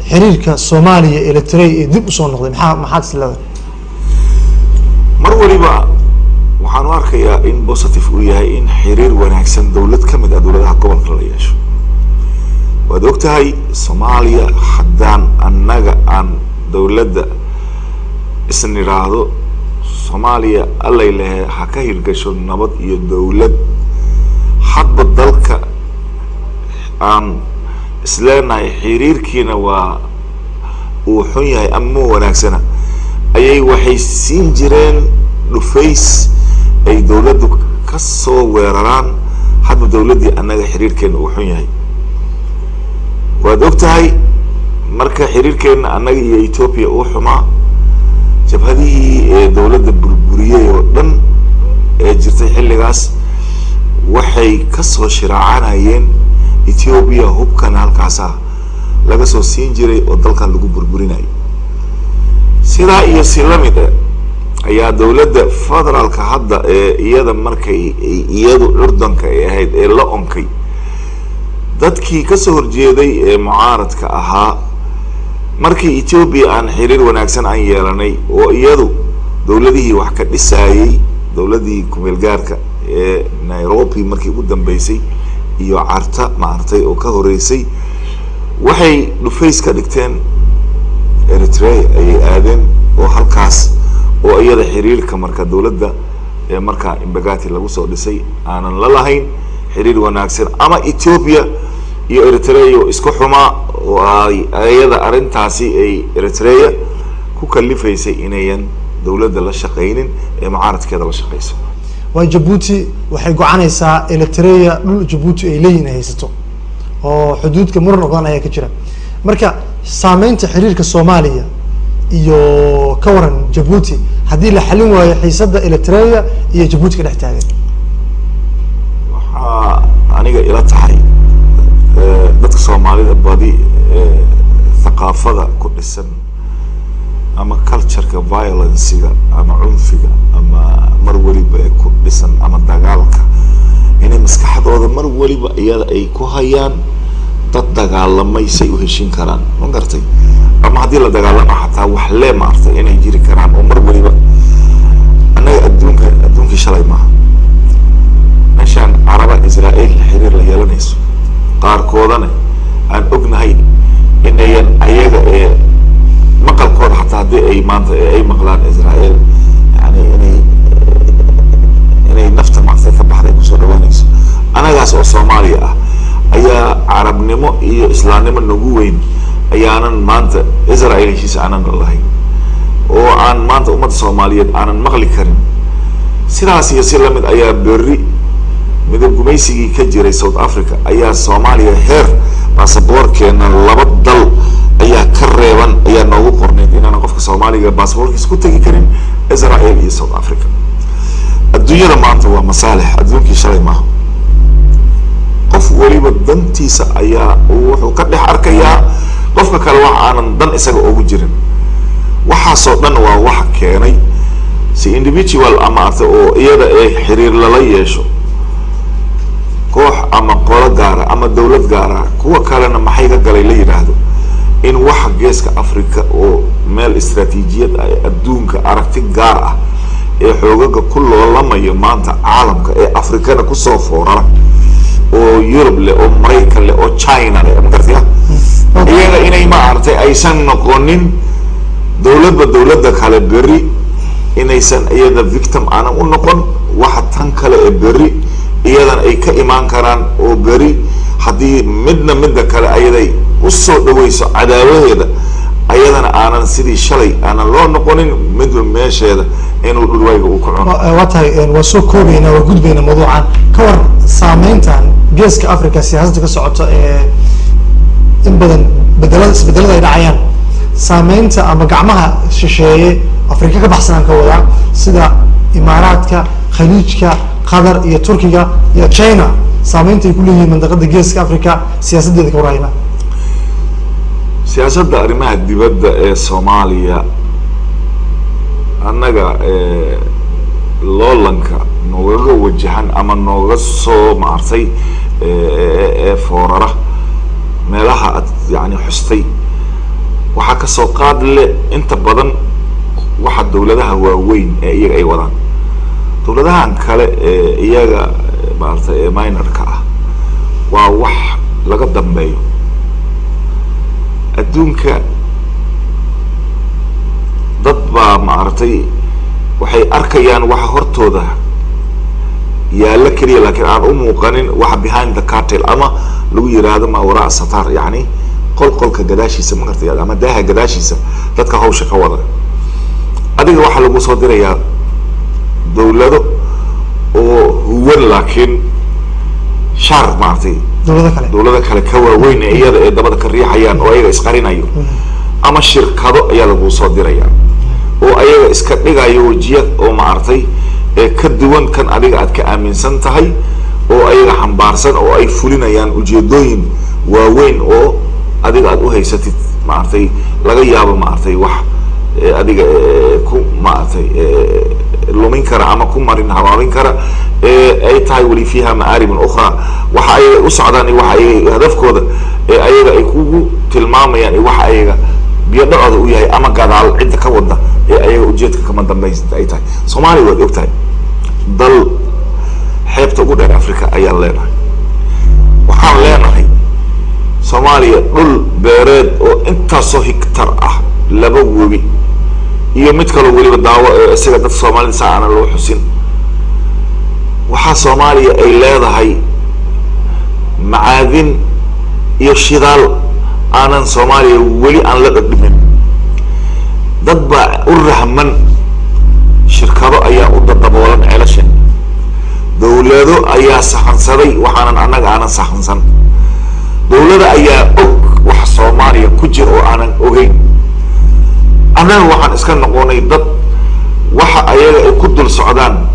Xiriirka Soomaaliya Eritrea ee dib usoo noqday, maxaad is leedahay? Mar waliba waxaan u arkayaa in positive uu yahay in xiriir wanaagsan dawlad ka mid ah dawladaha gobolka la yeesho. Waad og tahay, Soomaaliya haddaan annaga aan dawladda isnidhaahdo Soomaaliya allay lehe ha ka hirgasho nabad iyo dawlad, hadba dalka aan isleenahay xiriirkiina waa uu xun yahay ama ma wanaagsana, ayay waxay siin jireen dhufays ay dawladdu ka soo weeraraan hadba dawladdii annaga xiriirkeena uu xun yahay. Waad og tahay, marka xiriirkeena annaga iyo Ethiopia uu xumaa, jabhadihii ee dawladda burburiyey oo dhan ee jirtay xilligaas waxay kasoo shiraacanayeen Ethiopia, hubkana halkaasa laga soo siin jiray oo dalkan lagu burburinayo. Sidaa iyo si lamid a ayaa dawladda federaalka hadda ee iyada markay iyadu curdanka ay ahayd ee la onkay, dadkii kasoo horjeeday ee mucaaradka ahaa, markii Ethiopia aan xiriir wanaagsan aan yeelanay oo iyadu dawladihii wax ka dhisaayey, dawladdii kumeel gaarka ee Nairobi markii ugu dambeysay iyo Carta maartay oo ka horeysay, waxay dhufays ka dhigteen Eritrea ayay aadeen, oo halkaas oo iyada xiriirka marka dawladda ee markaa Imbagati lagu soo dhisay aanan la lahayn xiriir wanaagsan, ama Ethiopia iyo Eritrea oo isku xumaa oo ay iyada arrintaasi ay Eritrea ku kalifaysay inayan dawladda la shaqaynin ee mucaaradkeeda la shaqayso. Waa Jabuuti waxay gocanaysaa Eritrea dhul Jabuuti ay leeyihin ay haysato oo xuduudka muran badan ayaa ka jira. Marka saameynta xiriirka Soomaaliya iyo ka waran Jabuuti haddii la xalin waayo xiisada Eritrea iyo Jabuuti ka dhex taagan? Waxaa aniga ila tahay dadka Soomaalida badi thaqaafada ku dhisan ama cultureka violencega ama cunfiga ama mar waliba ee ku dhisan ama dagaalka, inay maskaxdooda mar waliba iyada ay ku hayaan dad dagaalamay say u heshin karaan, ma garatay? Ama haddii la dagaalamo xataa wax lee maartay inay jiri karaan, oo mar waliba annaga adduunka adduunkii shalay maaha. Meeshaan Caraba Israel xiriir la yeelanayso, qaarkoodana aan ognahay inayan ayaga ee maqalkooda xataa haddii ay maanta ee ay maqlaan Israel, yani inay nafta maartay ka baxday kusoo dhawaanayso. Anagaas oo Soomaaliya ah ayaa carabnimo iyo islaamnimo nagu weyn ayaanan maanta Israel heshiis aanan la lahayn, oo aan maanta ummadda Soomaaliyeed aanan maqli karin. Sidaas iyo si lamid ayaa berri midab gumaysigii ka jiray South Africa ayaa Soomaaliya heer baasaboorkeena laba dal ayaa ka reeban ayaa noogu qornayd inaanan qofka Soomaaliga baasaboorkiisa ku tegi karin Israel iyo South Africa. Adduunyada maanta waa masaalix, adduunkii shalay maaha. Qof waliba dantiisa ayaa wuxuu ka dhex arkayaa qofka kale wax aanan dan isaga ugu jirin. Waxaasoo dhan waa waxa keenay si individual ama arte oo iyada ee xiriir lala yeesho koox ama qolo gaara ama dawlad gaara, kuwa kalena maxay ka galay la yidhaahdo, in waxa geeska Africa oo meel istraatiijiyad ah ee adduunka aragti gaar ah ee xoogaga ku loolamayo maanta caalamka ee Afrikana kusoo foorara oo Yurub leh oo Maraykan leh oo China leh, ma garataya, iyaga inay maaragtay aysan noqonin dawladba dawladda kale berri inaysan iyada victim aanan u noqon, waxa tan kale ee berri iyadana ay ka imaan karaan, oo berri haddii midna midda kale ayaday usoo dhaweyso cadaawaheeda, ayadana aanan sidii shalay aanan loo noqonin, midba meesheeda inuu dhulwayga uu ku cuno. Waa tahay, waa soo koobayna, waa gudbayna mawduucan. Ka war saameyntan geeska Africa siyaasadda ka socota ee in badan bedelada isbedelada ay dhacayaan, saameynta ama gacmaha shisheeye Afrika ka baxsan aan ka wadaa, sida Imaaraadka, Khaliijka, Qatar iyo Turkiga iyo China, saameynta ay ku leeyihiin mandaqada geeska Africa siyaasaddeeda ka warhayna? Siyaasadda arrimaha dibadda ee Soomaaliya annaga loolanka noogaga wajahan ama nooga soo maartay ee foorara meelaha ad yani xustay waxaa kasoo qaad le inta badan waxa dawladaha waaweyn ee iyaga ay wadaan. Dawladahan kale ee iyaga maaragtay ee minorka ah waa wax laga dambeeyo. Adduunka dad baa maaragtay waxay arkayaan waxa hortooda yaalla keliya, laakiin aan u muuqanin waxa behind the cartel ama lagu yiraahdo ma waraa satar, yani qolqolka gadaashiisa magartay ama daaha gadaashiisa dadka hawsha ka wada. Adiga waxaa lagu soo dirayaa dawlado oo huwan, laakiin shaar maaragtay dawlado kale, dawlado kale ka waaweyn ee iyada ee dabada ka riixayaan oo ayaga isqarinayo, ama shirkado ayaa lagu soo dirayaa oo ayaga iska dhigayo wejiya oo maaragtay ee ka duwan kan adiga aad ka aaminsan tahay, oo ayaga xambaarsan oo ay fulinayaan ujeedooyin waaweyn oo adiga aad u haysatid maaragtay laga yaabo maaragtay wax adiga ku maaragtay lumin kara ama ku marin habaabin kara ay tahay. Weli fiiha ma'aaribun ukhra, waxa ayaga u socdaan iyo waxa ayaga hadafkooda ee ayaga ay kugu tilmaamayaan iyo waxa ayaga biyo dhacooda u yahay ama gadaal cidda ka wada ee ayaga ujeedka kama dambaysta ay tahay. Soomaaliya waad og tahay, dal xeebta ugu dheer Africa ayaan leenahay. Waxaan leenahay Soomaaliya dhul beereed oo intaasoo higtar ah, laba webi iyo mid kaloo weliba daawo ee isaga dadka Soomaalida saa aanan loo xusin. Waxaa Soomaaliya ay leedahay macaadin iyo shidaal aanan Soomaaliya weli aan la dhadhimin. Dad baa u rahman, shirkado ayaa u dadaboolan ceelasha, dawlado ayaa saxansaday waxaanan annaga aanan saxansan, dawlada ayaa og waxa Soomaaliya ku jira oo aanan ogeyn. Annaga waxaan iska noqonay dad waxa ayaga ay ku dul socdaan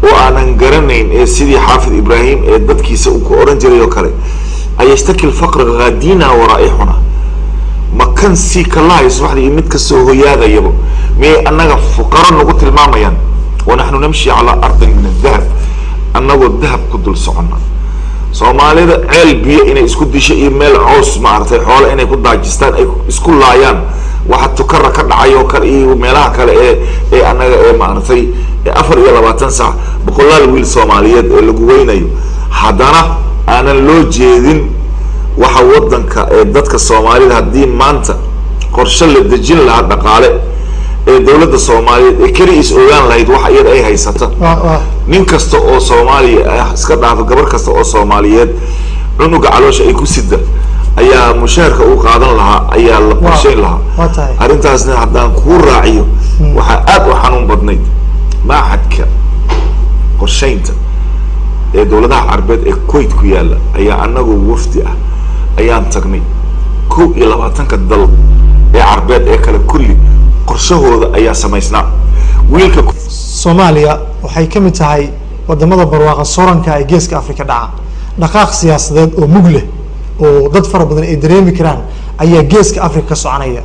oo aanan garanayn, ee sidii Xaafid Ibraahim ee dadkiisa uu ku oran jiray oo kale, ayashtaki lfaqr haadina waraa'ixuna, ma kan sii kalahayo subaxdii iyo mid kasoo hoyaadayaba miyay annaga fuqaro nagu tilmaamayaan? Wanaxnu namshi calaa ardin min adahab, annagoo dahab ku dul socona. Soomaalida ceel biyo inay isku disho iyo meel cows maaragtay xoole inay ku daajistaan ay isku laayaan, waxa tukara ka dhacay oo kale iyo meelaha kale ee annaga ee maaragtay 24 saac boqolaal wiil Soomaaliyeed ee lagu weynayo, haddana aanan loo jeedin waxa waddanka ee dadka Soomaalida. Haddii maanta qorshe la dejin lahaa dhaqaale ee dawladda Soomaaliyeed ee keli is ogaan lahayd waxa iyada ay haysata, nin kasta oo Soomaaliya ah iska dhaafo, gabar kasta oo Soomaaliyeed cunuga caloosha ay ku sida ayaa mushaharka uu qaadan lahaa ayaa la qorsheyn lahaa. Arrintaasna haddaan kuu raaciyo, waxaa aada u xanuun badnayd maaxadka qorsheynta ee dawladaha Carbeed ee Kuwait ku yaalla ayaa anagoo wafdi ah ayaan tagnay. 21-ka dal ee Carbeed ee kale kulli qorshahooda ayaa samaysnaa. Wiilka Soomaaliya waxay ka mid tahay wadamada barwaaqa soranka ee geeska Africa dhaca. Dhaqaaq siyaasadeed oo mug leh oo dad fara badan ay dareemi karaan ayaa geeska Africa ka soconaya.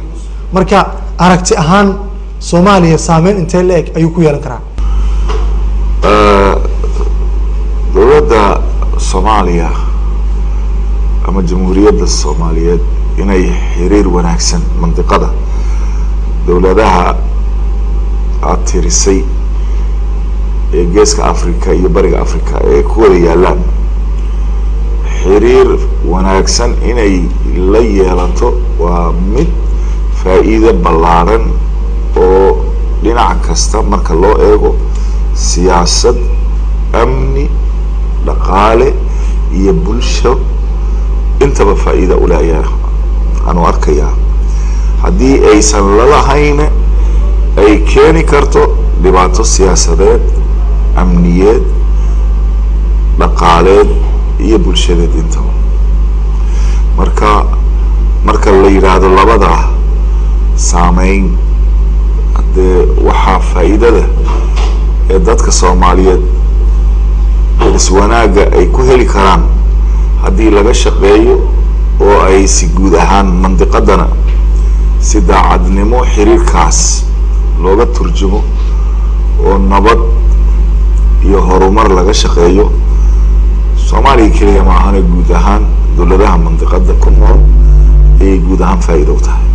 Marka aragti ahaan Soomaaliya saameyn intee la eg ayuu ku yeelan karaa? Dowladda Soomaaliya ama Jamhuuriyadda Soomaaliyeed inay xiriir wanaagsan mandiqada dowladaha aada tirisay ee geeska Africa iyo bariga Africa ee ku wada yaalaan xiriir wanaagsan inay la yeelato waa mid faa'iido ballaaran oo dhinac kasta marka loo eego, siyaasad, amni, dhaqaale iyo bulsho intaba faa'iida ule ayaa aanu arkayaa. Haddii aysan lalahayna ay keeni karto dhibaato siyaasadeed, amniyeed, dhaqaaleed iyo bulshadeed intaba. Marka la yidhaahdo labada saameyn, haddee waxaa faa'iidada ee dadka Soomaaliyeed iswanaagga ay ku heli karaan haddii laga shaqeeyo oo ay si guud ahaan mandiqadana si daacadnimo xiriirkaas looga turjumo oo nabad iyo horumar laga shaqeeyo, Soomaaliya keliya ma ahane, guud ahaan dowladaha mandiqada ku nool Ayay guud ahaan faa'iido u tahay.